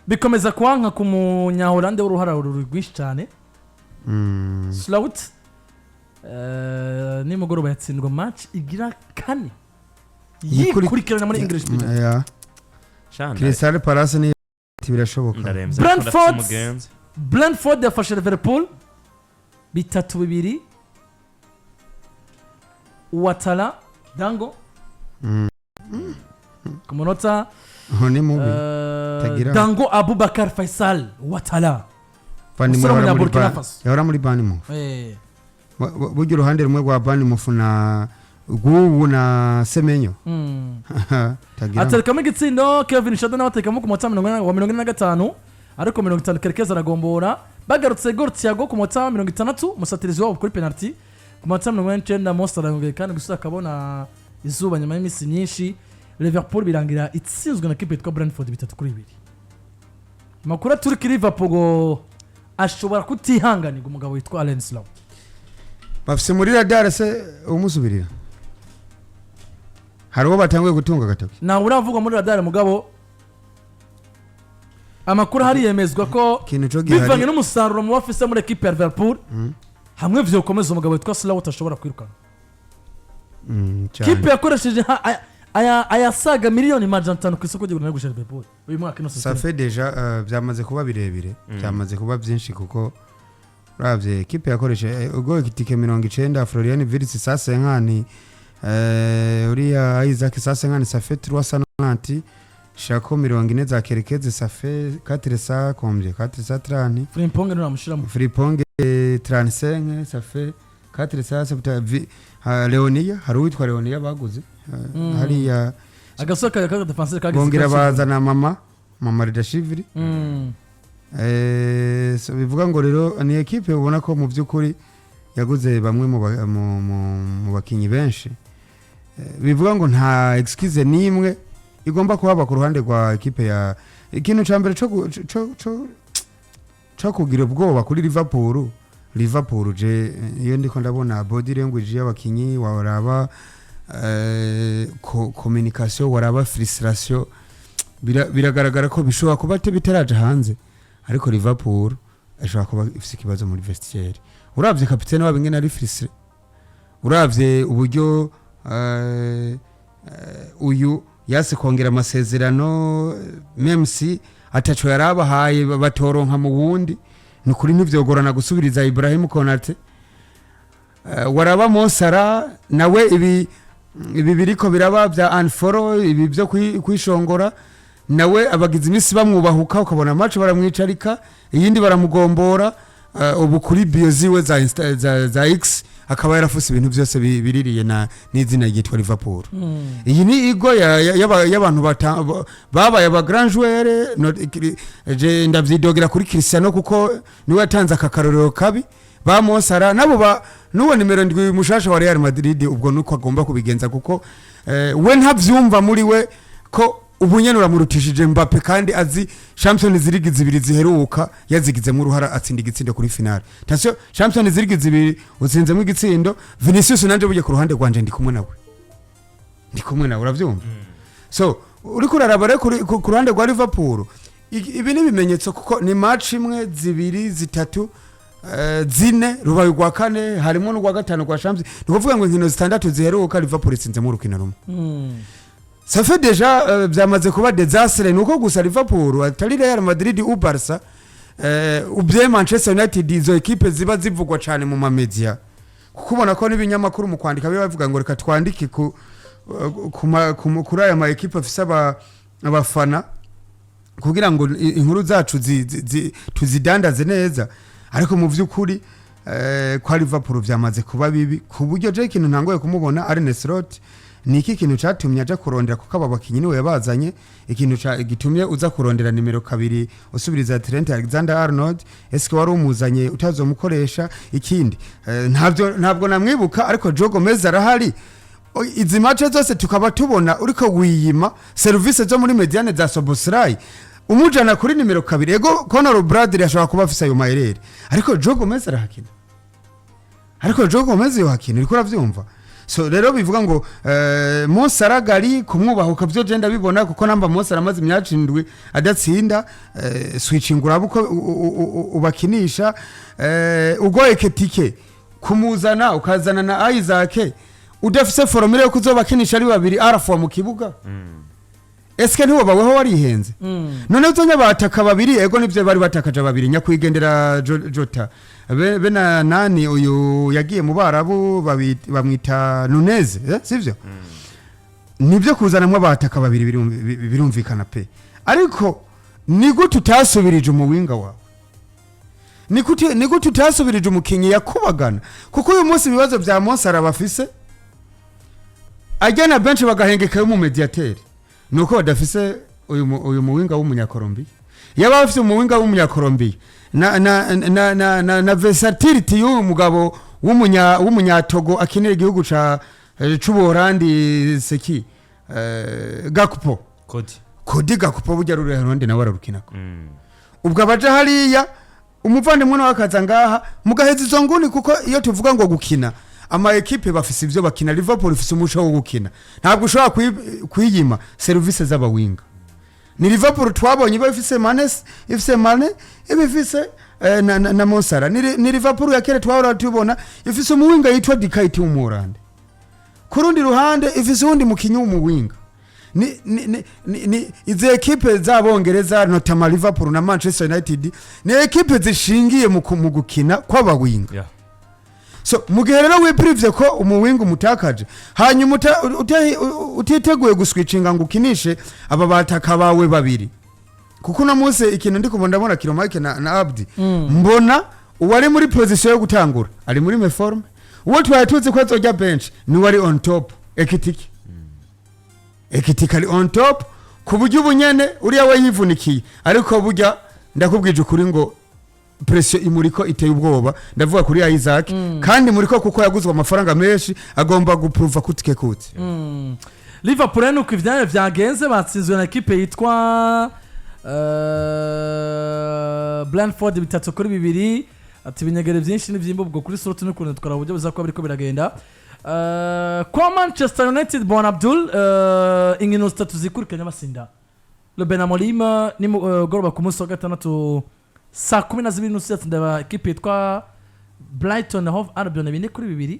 Bikomeza kwanka ku Munyahorande w'uruhara rwinshi cyane. Slot nimugoroba yatsindwa match igira kane yikurikirana muri English Premier. Shana, Crystal Palace ni birashoboka. Ndaremvye. Brentford. Ariko ndafise umugenzi. Brentford yafashe Liverpool 3-2. Ouattara Dango ku munota Oh, ni mubi. Tagira. Dango Abubakar Faisal Ouattara. Van umusore yahora w'umunya muri Burkina Faso. Yahora muri Bournemouth. Burya uruhande rumwe rwa Bournemouth na rw'ubu na Semenyo. Tagira. Aterekamo igitsindo. Kevin Schade nawe aterekamo ku munota 40 wa 45, ariko 50 Kerkez aragombora. Bagarutse, Igor Thiago ku munota 60, umusatirizi wabo kuri penalty. Ku munota 49, Mo Salah yongeye kandi gusa akabona izuba nyuma y'iminsi myinshi. Liverpool birangira itsinzwe na kipe yitwa Brentford 3-2. Amakuru aturika Liverpool ngo ashobora kutihanganirwa umugabo witwa Arne Slot. Bafise muri radar se umusubirira? Hari uwo batanguye gutunga agatoki? Ntawe uravugwa muri radar, mugabo amakuru ahari yemezwa ko Ikintu co gihari bivanye n'umusaruro mu bafise muri ekipe ya Liverpool, hamwe vyokomeza, umugabo witwa Slot ashobora kwirukana. Cyane. Kipe yakoresheje ayasaga miliyoni 500 ku isoko ry'igura n'igurisha Liverpool uyu mwaka ino Ça system. fait déjà byamaze kuba birebire, byamaze kuba byinshi, kuko uravye ekipe yakoreshe ubwo itike 90, Florian Wirtz 150, uriya Isak 150, ça fait 390, shako 40 za Kerkez, ça fait 400 combien, 430. Frimpong nturamushiramo. Frimpong 35, ça fait 470. Leonia, hari uwitwa Leonia baguze hariya. Agasoka ka défenseur kagize Bongera ikibazo. bazana mama Ridashiviri. So bivuga ngo rero ni ekipe ubona ko mu by'ukuri yaguze bamwe mu bakinyi benshi. Bivuga ngo nta excuse n'imwe igomba kuhaba ku ruhande rwa ekipe ya ikintu ca mbere co kugira ubwoba kuri Liverpool. Liverpool, je iyo ndiko ndabona body language y'abakinyi, waraba communication, waraba frustration, biragaragara ko bishobora kuba bitaraja hanze, ariko Liverpool ishobora kuba ifise ikibazo muri vestiaire. Uravye kapitene wabo ingene ari frustré, uravye uburyo uyu yase kongera amasezerano, même si ataco yarabahaye batoronka mu wundi, ni ukuri ntivyogorana gusubiriza Ibrahim Konate. Waraba Mo Salah nawe, ibi biriko biraba bya unfollow, ibi byo kwishongora, nawe abagize iminsi bamwubahuka, ukabona match baramwicarika, iyindi baramugombora. Ubu kuri bio ziwe za X akaba yarafuse ibintu byose biririye na n'izina ryitwa Liverpool. Iyi ni ego y'abantu babaye aba grand joueur. Je ndavyidogera kuri Cristiano kuko niwe yatanze aka karorero kabi. Ba Mo Salah nabo ba nuwo nimero 7 mushasha wa Real Madrid, ubwo nuko agomba kubigenza, kuko we ntavyumva muri we ko ubu nyene uramurutishije Mbappe, kandi azi Champions League zibiri ziheruka yazigizemo uruhara, atsinda igitsindo kuri finale. Attention, Champions League zibiri utsinzemo igitsindo. Vinicius nanje buje ku ruhande rwanje ndi kumwe nawe, ndi kumwe nawe, uravyumva? So uriko uraraba rero ku ruhande rwa Liverpool, ibi ni ibimenyetso, kuko ni match imwe, zibiri, zitatu, zine, rubaye urwa kane, harimo n'urwa gatanu rwa Champions. Ni ukuvuga ngo inkino zitandatu ziheruka Liverpool itsinzemo urukino rumwe. Ça fait déjà byamaze kuba désastre. Nuko gusa Liverpool atari Real Madrid ou Barca, ubye Manchester United, izo ekipe ziba zivugwa cyane mu mamedia, kuko ubona ko n'ibinyamakuru mu kwandika biba bivuga ngo reka twandike ku, ku, ma- ku, kuri aya ma ekipe afise abafana kugira ngo inkuru zacu tuzidandaze neza. Ariko mu by'ukuri kwa Liverpool byamaze kuba bibi, ku buryo je ikintu ntangoye kumubona Arne Slot, ni iki kintu catumye aja kurondera, kuko aba bakinyi niwe yabazanye, ikintu gitumye uza kurondera nimero 2 usubiriza Trent Alexander Arnold? Eske wari umuzanye utazomukoresha? Ikindi, ntabyo ntabwo namwibuka, ariko Joe Gomez arahari. Izi match zose tukaba tubona uriko wiyima service zo muri médiane za Szoboszlai, umujana kuri nimero 2. Ego, Conor Bradley ashobora kuba afise ayo mayerere, ariko Joe Gomez arahakina, ariko Joe Gomez yohakina, uriko uravyumva? So rero bivuga ngo Mo Salah gari kumwubahuka byo je ndabibona, kuko namba Mo Salah amaze imyaka 7 adatsinda, switching uraba uko ubakinisha. Ugo Ekitike kumuzana ukazana na Isak, udafise formule yo kuzobakinisha ari babiri arafua mu kibuga, eske ntiwobaweho warihenze? None uzonya bataka babiri, ego nivyo bari batakaje babiri, nyakwigendera Jota be na nani uyu yagiye mu Barabu, bamwita Nunez, sivyo? Nibyo, kuzanamwo abataka babiri birumvikana pe, ariko ni gute utasubirije umuwinga wawe? Ni gute utasubirije umukinyi yakubagana? Kuko uyu munsi ibibazo bya Mo Salah bafise ajyana benshi bagahengekayo mu médiateur nuko badafise uyu muwinga w'Umunyakolombiya. Yaba bafise umuwinga w'Umunyakolombiya na versatility y'uyu mugabo w'Umunyatogo akinira igihugu ca c'Ubuholandi, seki Gakpo. Kodi. Kodi Gakpo, burya ruriya ruhande nawe ararukinako. Ubwo abaja hariya, umuvandimwe nawe akaza ngaha, mugaheza izo nguni. Kuko iyo tuvuga ngo gukina, ama ekipe bafise ivyo bakina. Liverpool ifise umuco wo gukina, ntabwo ushobora kwiyima serivisi z'abawinga. Ni Liverpool twabonye iba ifise Mane, ifise Mane, iba ifise na Mo Salah. Ni Liverpool ya kera twahora tubona ifise umuwinga yitwa Dikayiti w'Umuholande, ku rundi ruhande ifise uwundi mukinyi w'umuwinga. Ni izi ekipe z'Abongereza, notamment Liverpool na Manchester United, ni ekipe zishingiye mu gukina kw'abawinga. So mu gihe rero wiprivye ko umuwinga umutakaje, hanyuma utiteguye guswicinga ngo ukinishe aba bataka bawe babiri, kuko uno munsi ikintu ndi kubona, ndabona Kilomike na Abdi, mbona uwari muri position yo gutangura ari muri méforme, uwo twari tuzi ko azojya bench niwe ari on top, Ekitike. Ekitike ari on top ku buryo ubunyene uriya we yivunikiye, ariko burya ndakubwije ukuri ngo pression imuriko iteye ubwoba. Ndavuga kuri Isak, kandi muriko kuko yaguzwe amafaranga menshi, agomba guprova kutike kute. Liverpool rero nuko ibyayo byagenze, batsinzwe na ekipe yitwa Brentford 3-2. Ati ibinyegere byinshi n'ibyimba ubwo kuri Slot n'ukuntu twara uburyo buza kuba biriko biragenda. Kwa Manchester United, Bon Abdul, inkino zitatu zikurikiranya basinda. Ruben Amorim nimugoroba ku munsi wa gatandatu saa 12:30 yatsinda ekipe yitwa Brighton Hove Albion 4-2.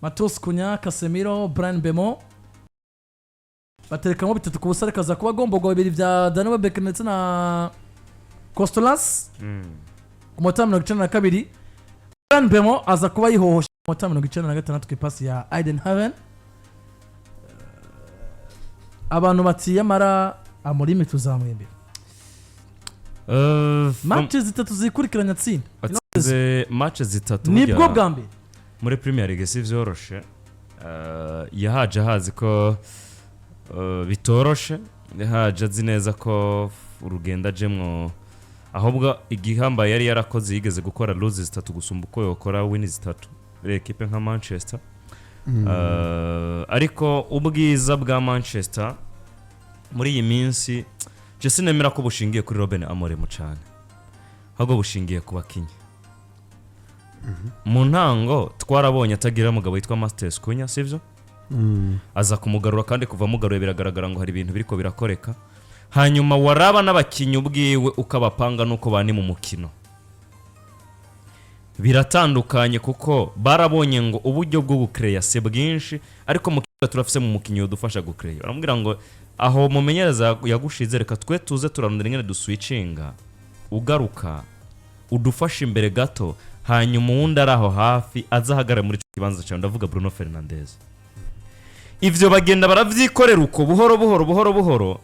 Matheus Cunha, Casemiro, Bryan Mbeumo baterekamo 3-0, ariko aza kuba agomborwa bibiri bya Danny Welbeck ndetse na Costas ku munota 92. Bryan Mbeumo aza kuba yihohosha ku munota 96 ku ipasi ya Ayden Heaven. Abantu bati yamara Amorim tuzamwembera. Match zitatu zikurikiranya atsinda. Atsinze match zitatu nibwo burya bwa mbere. Muri Premier League si vyoroshe. Yahaje ahazi ko bitoroshe, yahaje azi neza ko urugendo ajemwo, ahubwo igihambaye yari yarakoze, yigeze gukora lose zitatu gusumba uko yokora win zitatu muri ekipe nka Manchester. Ariko ubwiza bwa Manchester muri iyi minsi, je sinemera ko bushingiye kuri Ruben Amorim cyane, ahubwo bushingiye ku bakinyi. Mu ntango twarabonye atagira umugabo witwa Matheus Cunha, sivyo? Aza kumugarura, kandi kuva amugaruye biragaragara ngo hari ibintu biriko birakoreka. Hanyuma waraba n'abakinnyi ubwiwe ukabapanga n'uko bani mu mukino biratandukanye, kuko barabonye ngo uburyo bwo gukereya si bwinshi, ariko mu kibuga turafise mu mukinnyi udufasha gukereya. Baramubwira ngo aho mumenyereza yagushize, reka twe tuze turarondera ingene duswicinga, ugaruka udufashe imbere gato, hanyuma uwundi ari aho hafi aza ahagarare muri icyo kibanza cyawe, ndavuga Bruno Fernandes. Ivyo bagenda baravyikorera uko buhoro buhoro buhoro buhoro,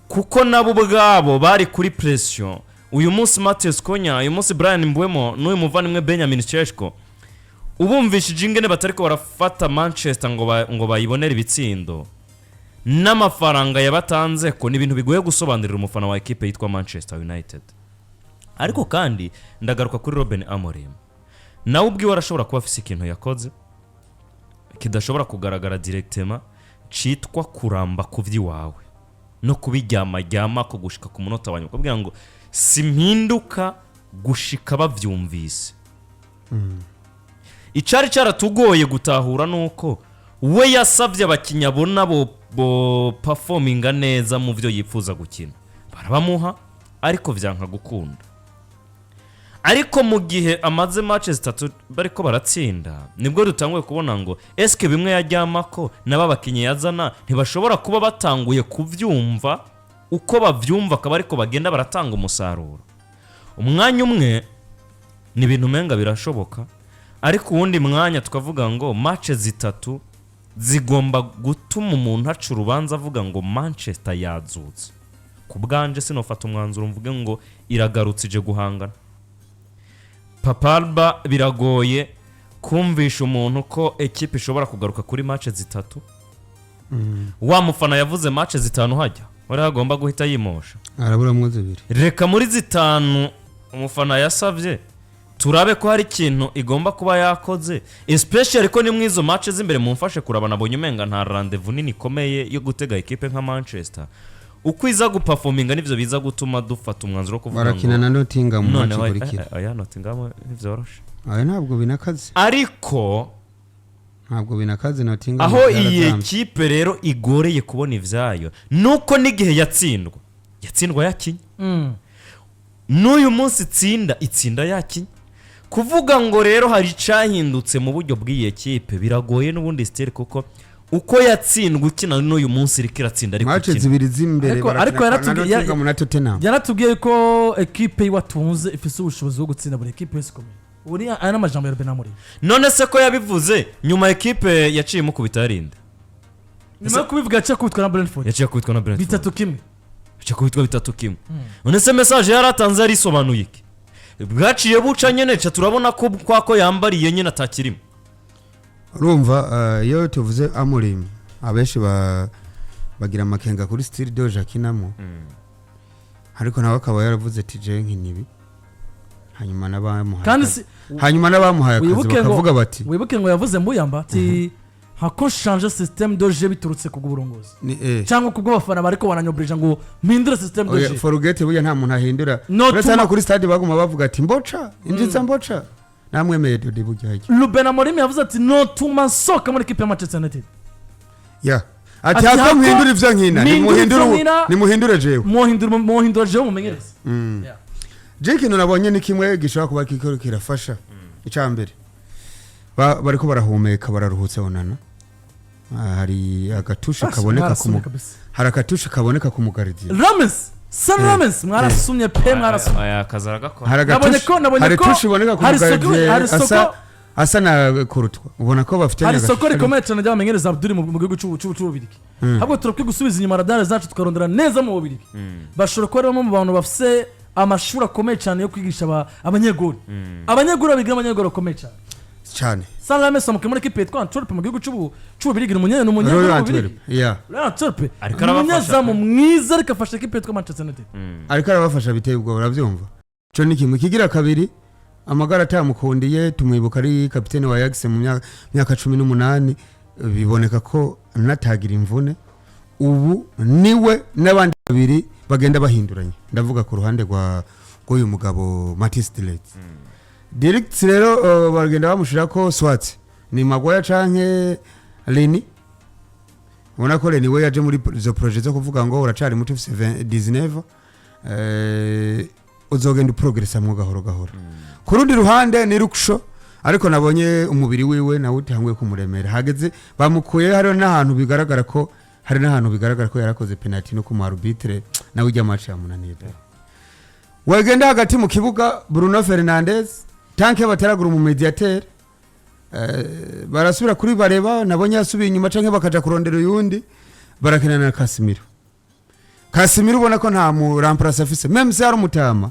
kuko nabo ubwabo bari kuri pression. Uyu munsi Matheus Cunha, uyu munsi Bryan Mbeumo n'uyu muvandimwe Benjamin Sesko, ubumvishije ingene batariko barafata Manchester ngo bayibonere ibitsindo n'amafaranga yabatanze, ko ni ibintu bigoye gusobanurira umufana wa ekipe yitwa Manchester United. Ariko kandi ndagaruka kuri Ruben Amorim, nawe ubwiwe arashobora kuba afise ikintu yakoze kidashobora kugaragara directement, citwa kuramba ku vy'iwawe no kubiryamaryama ko gushika ku munota wa nyuma, kugira ngo simpinduka gushika bavyumvise. Icari caratugoye gutahura nuko we yasabye abakinnyi abona bo performinga neza mu byo yifuza gukina, barabamuha, ariko vyanka gukunda. Ariko mu gihe amaze match zitatu bariko baratsinda, nibwo dutanguye kubona ngo eske bimwe yajyamako n'aba bakinnyi yazana ntibashobora kuba batanguye kuvyumva uko bavyumva, akaba ariko bagenda baratanga umusaruro. Umwanya umwe ni ibintu umenga birashoboka, ariko uwundi mwanya tukavuga ngo match zitatu zigomba gutuma umuntu aca urubanza avuga ngo Manchester yazutse. Ku bwanje sinofata umwanzuro mvuge ngo iragarutse ije guhangana. Papalba, biragoye kumvisha umuntu ko ekipe ishobora kugaruka kuri match zitatu. Wa mufana yavuze match zitanu hajya wari agomba guhita yimosha. Araburamwo zibiri. Reka muri zitanu umufana yasabye turabe ko hari ikintu igomba kuba yakoze, especially ko ni muri izo match z'imbere. Mumfashe kuraba, nabonye umenga nta rendez-vous nini ikomeye yo gutega ekipe nka Manchester. Uko iza guperforminga nivyo biza gutuma dufata umwanzuro wo kuvuga Barakina ngo na Nottingham mu match noneho ikurikira. Aya Nottingham ntivyoroshe. Aya ntabwo binakaze. Ariko Ntabwo binakaze, Nottingham aho iyi byarazambye. ekipe rero igoreye kubona ivyayo nuko n'igihe yatsindwa, yatsindwa yakinye. N'uyu munsi itsinda, itsinda yakinye. Kuvuga ngo rero hari icyahindutse mu buryo bw'iyi ekipe biragoye n'ubundi still, kuko uko yatsindwa ukina n'uyu munsi iriko iratsinda ariko Match ikina. zibiri z'imbere Ariko barakina na Nottingham na Tottenham. Yaratubwiye ko ekipe iwatunze ifise ubushobozi bwo gutsinda buri ekipe yose ikomeye. Ubu ni aya n'amajambo ya Ruben Amorim. None se ko yabivuze, nyuma ekipe yaciye imukubita yarinda? Nyuma yo kubivuga yaciye akubitwa na Brentford. Yaciye akubitwa na Brentford. 3-1. Yaciye akubitwa 3-1. None se message yaratanze yarisobanuye iki? Bwaciye buca nyene, ca turabona ko kwako yambariye nyene atakirimo. Urumva, iyo tuvuze Amorim, abenshi bagira amakenga kuri style de jeu akinamo, ariko nawe akaba yaravuze ati je nkina ibi, hanyuma n'abamuhaye Kandi si hanyuma n'abamuhaye akazi Wibuke ngo bakavuga bati wibuke ngo yavuze mbuyamba ati hako changer système de jeu biturutse ku bw'uburongozi ni cyangwa ku bw'abafana bariko baranyobrija ngo mpindure système de Oya, jeu. Forget, burya nta muntu ahindura. No, Uretse hano kuri stade baguma bavuga ati mboca injiza, mboca namwemeye Dodi burya hajya. Ruben Amorim yavuze ati notuma nsohoka muri ekipe ya Manchester United. Ya, ati Ati hako muhindure ivyo nkina, mpindure ivyo nimuhindure nkina. Nimuhindure jewe. Muhindura jewe mumenyereze. Yeah. Je ikintu nabonye ni kimwe gishobora kuba kiriko kirafasha. Icya mbere, bariko barahumeka, bararuhutse. Onana, hari agatushe kaboneka ku Mwarasumye kabisa. Hari akatushe kaboneka ku mugardien. Lammens, Senne Lammens, mwarasumye pe, mwarasumye. Aya kazi aragakora. Hari Nabonye agatushe nabonye hari ko tushe iboneka ku hari mugardien hari asa asa na Courtois, ubona ko bafite Hari isoko rikomeye cyane ry'abamenyereza Abdul mu gihugu c'Ububirigi. Ahubwo turakwiye gusubiza inyuma radare zacu tukarondera neza mu Bubirigi. Bashobora kuba ari bamwe mu bantu bafise amashuri akomeye cyane yo kwigisha abanyegori. Abanyegori babigira abanyegori bakomeye cyane. Cyane. Senne Lammens bamukuye muri ekipe yitwa Antwerp mu gihugu c'Ububirigi, ni umunyegori Royal w'Ububirigi. Antwerp, yeah. Royal Antwerp. Ariko Ni arabafasha. umunyezamu mwiza, ariko afasha ekipe yitwa Manchester United. Ariko arabafasha biteye ubwoba, urabyumva. Ico ni kimwe. Kigira kabiri, amagara atamukundiye, tumwibuka ari kapitene wa Ajax mu myaka 18, biboneka ko natagira imvune ubu niwe n'abandi babiri bagenda bahinduranya. Ndavuga ku ruhande rwa rw'uyu mugabo Matthijs de Ligt. De Ligt rero, bagenda bamushira ko swat ni Maguire canke Leny. Ubona ko Leny we yaje muri izo projet zo kuvuga ngo uracari muto, ufise 19, uzogenda uprogressa mwo gahoro gahoro. Ku rundi ruhande ni Luke Shaw, ariko nabonye umubiri wiwe nawe utanguye kumuremera, hageze bamukuye. Hariho n'ahantu bigaragara ko hari n'ahantu bigaragara ko yarakoze penalty no ku mu arbitre, nawe ijya match yamunaniye pe. Wagenda hagati mu kibuga, Bruno Fernandes, tanke bataragura umu médiateur, barasubira kuri bareba, nabonye yasubiye inyuma canke bakaja kurondera uyundi. Barakina na Casemiro. Casemiro ubona ko nta mu remplaçant afise, même se ari umutama,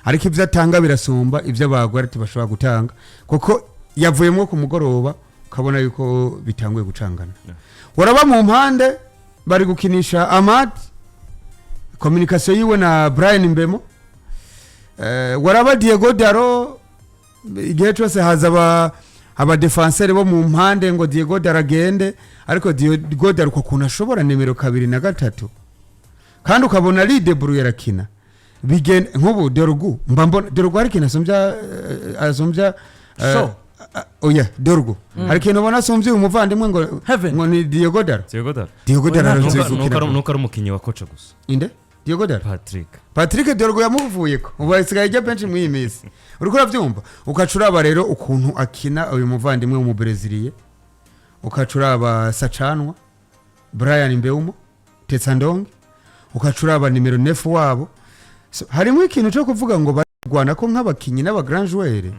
ariko ibyo atanga birasumba ibyo abagore bashobora gutanga, kuko yavuyemo ku mugoroba ukabona yuko bitanguye gucangana. Waraba mu mpande bari gukinisha Amad, communication yiwe na Bryan Mbeumo. Waraba Diogo Dalot, igihe cyose haza aba abadéfenseurs bo mu mpande ngo Diogo Dalot agende, ariko Diogo Dalot uko kuntu ashobora nimero 2 na 3, kandi ukabona Lidebru arakina bigenda nk'ubu. Dorgu, mba mbona Dorgu hari ikintu asumbya Shaw. Oya, Dorgu, hari ikintu ubona asumvye umuvandimwe ngo Heaven. ngo ni Diogo Dalot. Diogo Dalot. Diogo Oya, Dalot ntabwo- arazi gukina. Nuko ari umukinnyi wa koca gusa. Inde? Diogo Dalot? Patrick. Patrick Dorgu yamuvuyeko, ubu asigaye ajya benshi muri iyi minsi. Uriko uravyumva, ukaca uraba rero ukuntu akina uyu muvandimwe w'umubreziliye, ukaca uraba Sacanwa Brian Mbeumo, Tetsandonge, ukaca uraba nimero 9 wabo. So, harimo ikintu cyo kuvuga ngo barwana ko nk'abakinyi n'aba grand joueur,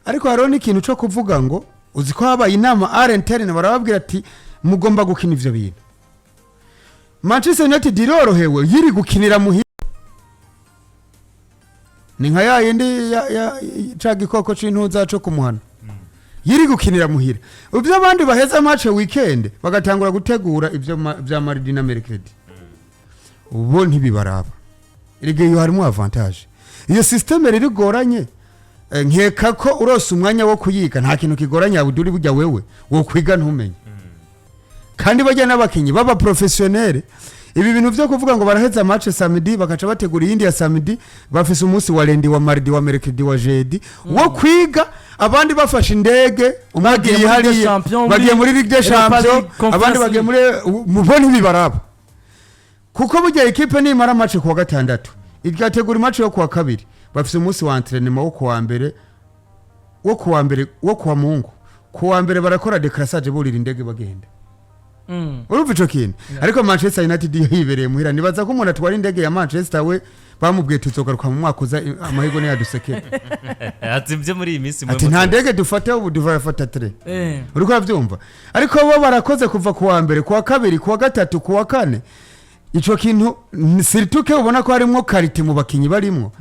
ariko hariho n'ikintu cyo kuvuga ngo uzi ko habaye inama à l'interne, barababwira ati mugomba gukina ivyo bintu. Manchester United irorohewe, yiri gukinira muhira, ni nka ya yindi ya ca gikoko c'intuza co kumuhana, yiri gukinira muhira. Ibyo abandi baheza match weekend bagatangura gutegura ibyo bya mardi na mercredi, ubu ntibibaraba. Erega iyo harimo avantage. Iyo système rero igoranye, nkeka ko urose umwanya wo kuyiga, nta kintu kigoranye. Abuduri, burya wewe wo kwiga ntumenye, kandi bajya n'abakinyi baba professionnel. Ibi bintu byo kuvuga ngo baraheza match samedi bakaca bategura iyindi ya samedi, bafise umunsi wa lundi, wa mardi, wa mercredi, wa jeudi wo kwiga. Abandi bafashe indege, umwe Bagiye agiye muri Ligue des hariya, Champions, bagiye muri Ligue des Europa Champions, League, Conference abandi bagiye muri mubo, ntibibaraba, kuko burya ekipe nimara match kuwa gatandatu igategura match yo kuwa kabiri, bafise umunsi wa entraînement wo kuwa mbere, wo kuwa mbere, wo kuwa Mungu. Kuwa mbere barakora décrassage, burira indege, bagenda. Urumva ico kintu? Ariko Manchester United yo yibereye muhira. Nibaza ko umuntu atwara indege ya Manchester we bamubwiye tuzogaruka mu mwaka uza, amahirwe niyadusekera. Ati ibyo muri iyi minsi Ati nta ndege dufata ubu, dufata train. Uriko uravyumva? Ariko bo barakoze kuva kuwa mbere, kuwa kabiri, kuwa gatatu, kuwa kane. Ico kintu surtout que ubona ko harimwo qualité mu bakinyi barimwo,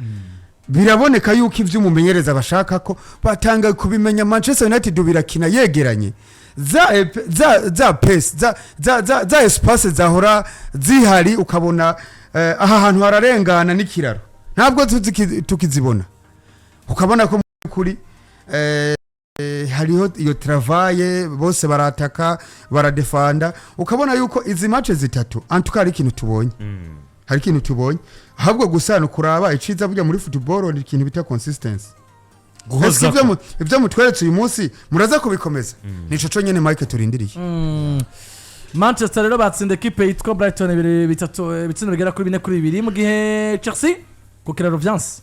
biraboneka yuko ivyo umumenyereza bashaka ko batanga kubimenya. Manchester United birakina yegeranye, za pace, za espace zahora zihari, ukabona aha hantu hararengana n'ikiraro, ntabwo tukizibona. Ukabona ko kuri hariho iyo travail, bose barataka, baradefanda. Ukabona yuko izi match zitatu antuka hari ikintu tubonye, hari ikintu tubonye. Ahubwo gusa ni ukuraba iciza. Burya muri football ni ikintu bita consistency. Ese ibyo mutweretse uyu munsi muraza kubikomeza? Nico conyene Mike turindiriye. Manchester rero batsinda ekipe yitwa Brighton 2-3, ibitsindo bigera kuri 4-2, mu gihe Chelsea ku kiraro vyanse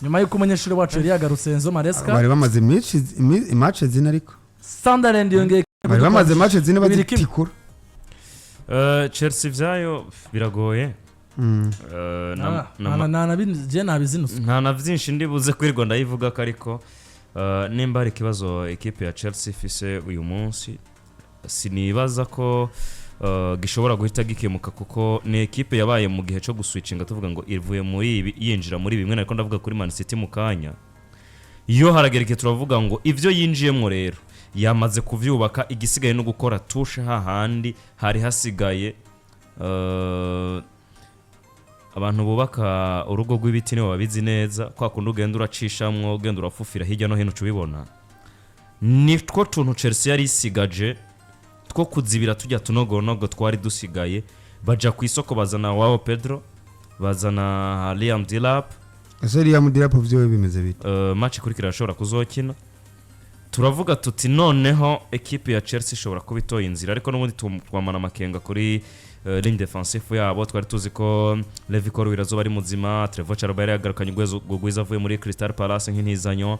nyuma y'uko umunyeshuri wacu yari yagarutse, Enzo Maresca. Bari bamaze match 4, ariko Sunderland yongeye bari bamaze match 4 2-1. bazitikura. Chelsea vyayo biragoye. Je nabizinuswe. Nta na byinshi ndi buze kwirirwa ndayivuga ko, ariko nimba hari ikibazo ekipe ya Chelsea ifise uyu munsi, sinibaza ko gishobora guhita gikemuka, kuko ni ekipe yabaye mu gihe cyo guswitchinga, tuvuga ngo ivuye muri ibi yinjira muri bimwe. Ariko ndavuga kuri Man City mu kanya. Iyo haragera igihe turavuga ngo ibyo yinjiyemo rero yamaze kuvyubaka, igisigaye no gukora touche hahandi hari hasigaye. Abantu bubaka urugo rw'ibiti nibo babizi neza, kwa kundi ugenda uracishamwo, ugenda urafufira hirya no hino, uca ubibona. Nitwo tuntu Chelsea yari isigaje two kuzibira tujya tunogonogo twari dusigaye. Baja ku isoko, bazana João Pedro, bazana Liam Delap. Ese Liam Delap vyowe bimeze bite? Match ikurikira arashobora kuzokina. Turavuga tuti noneho ekipe ya Chelsea ishobora kuba itoye inzira, ariko n'ubundi twamana amakenga kuri ligne defensive yabo. Twari tuzi ko Levi Colwill azoba ari muzima, Trevoh Chalobah yari yagarukanye urwego rwiza avuye muri Crystal Palace nk'intizanyo.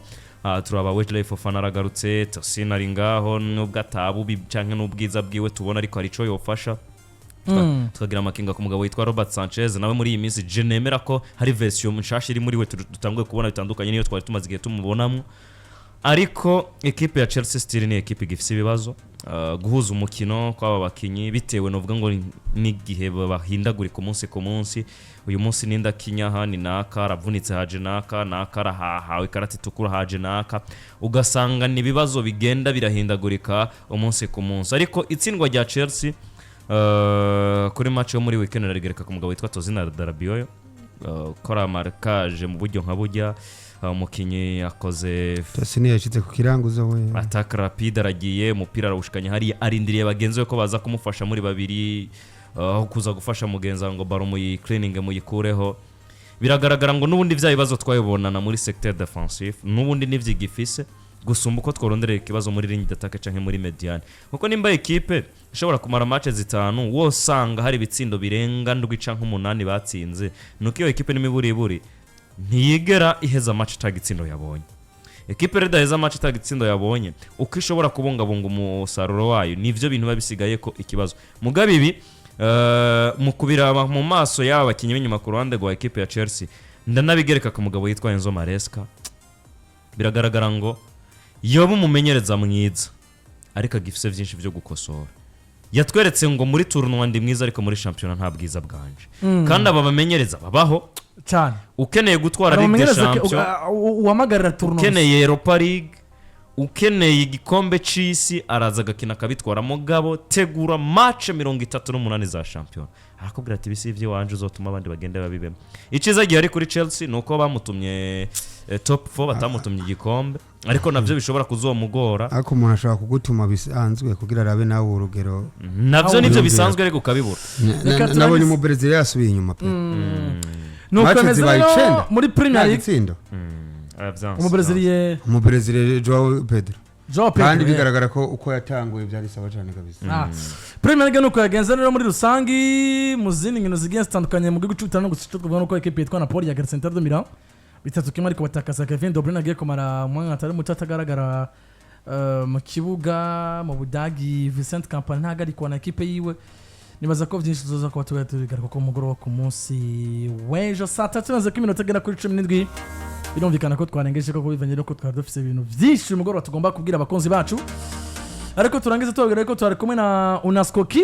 Turaba Wesley Fofana aragarutse, Tosin ari ngaho, nubwo atabubi canke n'ubwiza bwiwe tubona, ariko hari ico yofasha. Tukagira amakenga ku mugabo witwa Robert Sanchez, nawe muri iyi minsi je nemera ko hari version nshasha iri muri we dutanguye kubona, bitandukanye niyo twari tumaze igihe tumubonamo. Ariko ekipe ya Chelsea still ni ekipe igifise ibibazo. Guhuza umukino kw'aba bakinyi, bitewe novuga ngo n'igihe bahindagurika umunsi ku munsi. Uyu munsi ninda kinyaha ni naka aravunitse, haje naka, naka arahahawe ikarata itukura, haje naka, ugasanga ni ibibazo bigenda birahindagurika umunsi ku munsi. Ariko itsindwa rya Chelsea kuri match yo muri weekend rarigereka ku mugabo witwa Tosin Adarabioyo, ukora marquage mu buryo nka burya. Umukinyi akoze Tosin yashitse ku kiranguzo we. Attaque rapide, aragiye, umupira arawushikanya hariya, arindiriye bagenzi be ko baza kumufasha muri babiri, aho kuza gufasha mugenzi wawe ngo baro muyi cleaning muyikureho. Biragaragara ngo n'ubundi bya bibazo twabibonana muri secteur defensif n'ubundi n'ivyigifise. Gusumba uko tworonderera ikibazo muri ligne d'attaque canke muri médiane, kuko nimba ekipe ishobora kumara match zitanu wosanga hari ibitsindo birenga ndwi canke umunani batsinze, nuko iyo ekipe n'imiburiburi ntiyigera iheza match ata gitsindo yabonye. Ekipe rero idaheza match ata gitsindo yabonye, uko ishobora kubungabunga umusaruro wayo, nivyo bintu biba bisigaye ko ikibazo. Mugabe ibi mu kubiraba mu maso y'aba bakinnyi b'inyuma ku ruhande rwa ekipe ya Chelsea, ndanabigereka ku mugabo yitwa Enzo Maresca. Biragaragara ngo yoba umumenyereza mwiza, ariko agifise byinshi byo gukosora. Yatweretse ngo muri tournoi ndi mwiza, ariko muri shampiyona nta bwiza bwanje. Kandi aba bamenyereza babaho. Cyane. Ukeneye gutwara Ligue des Umumenyereza Champions, uhamagarira tournoi, ukeneye Europa League, ukeneye igikombe c'isi, araza agakina akabitwara. Mugabo tegura match 38 za shampiyona, arakubwira ati: "Ibi si iby'iwanje, uzotuma abandi bagende babibemo." Icyiza gihari kuri Chelsea ni uko bamutumye top 4, batamutumye igikombe, ariko nabyo bishobora kuzomugora. Ariko umuntu ashobora kugutuma bisanzwe kugira arabe nawe urugero. Nabyo nibyo Yumvira. bisanzwe, ariko ukabibura. Reka Nabonye turangize. umubrezil yasubiye inyuma pe. Nuko Match bimeze zibaye rero icenda. muri Premier Nta League. gitsindo. Umubreziliye. Umubrezil Joao Pedro. Joao Pedro. Kandi bigaragara ko uko yatanguye byari sawa cyane kabisa. Premier League nuko yagenze rero muri rusangi. Mu zindi nkino zigiye zitandukanye mu gihugu cy'Ubutaliyani, gusa icyo twavuga nuko ekipe yitwa Napoli yagarutse Inter de Milan 3-1, ariko batakaza Kevin De Bruyne agiye kumara umwanya atari muto atagaragara mu kibuga. Mu Budagi, Vincent Kompany ntahagarikwa na ekipe yiwe. Nibaza ko byinshi tuzoza kuba tubigaruka ku mugoroba ku munsi w'ejo saa tatu maze ko iminota igera kuri 17. Birumvikana ko twarengeje koko, bivanye nuko twari dufise ibintu byinshi uyu mugoroba tugomba kubwira abakunzi bacu, ariko turangize tubabwira ko twari kumwe na Unaskoki.